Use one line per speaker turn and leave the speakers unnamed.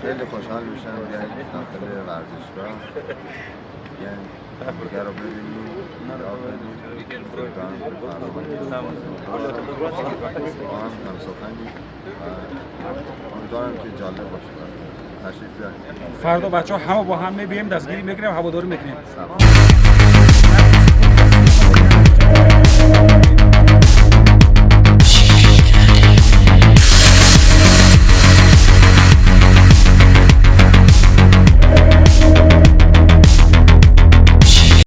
خیلی خوشحال میشم بیاین داخل ورزشگاه، بیاین دیگر رو ببینیم، یاد بدیم. امیدوارم که فردا با هم همسخنیم و امیدوارم که جالب باشه. تشریف بیارید.
Фардо бачаҳо ҳама бо ҳам мебием, дастгирӣ мекунем, ҳаводорӣ мекунем.
سلام.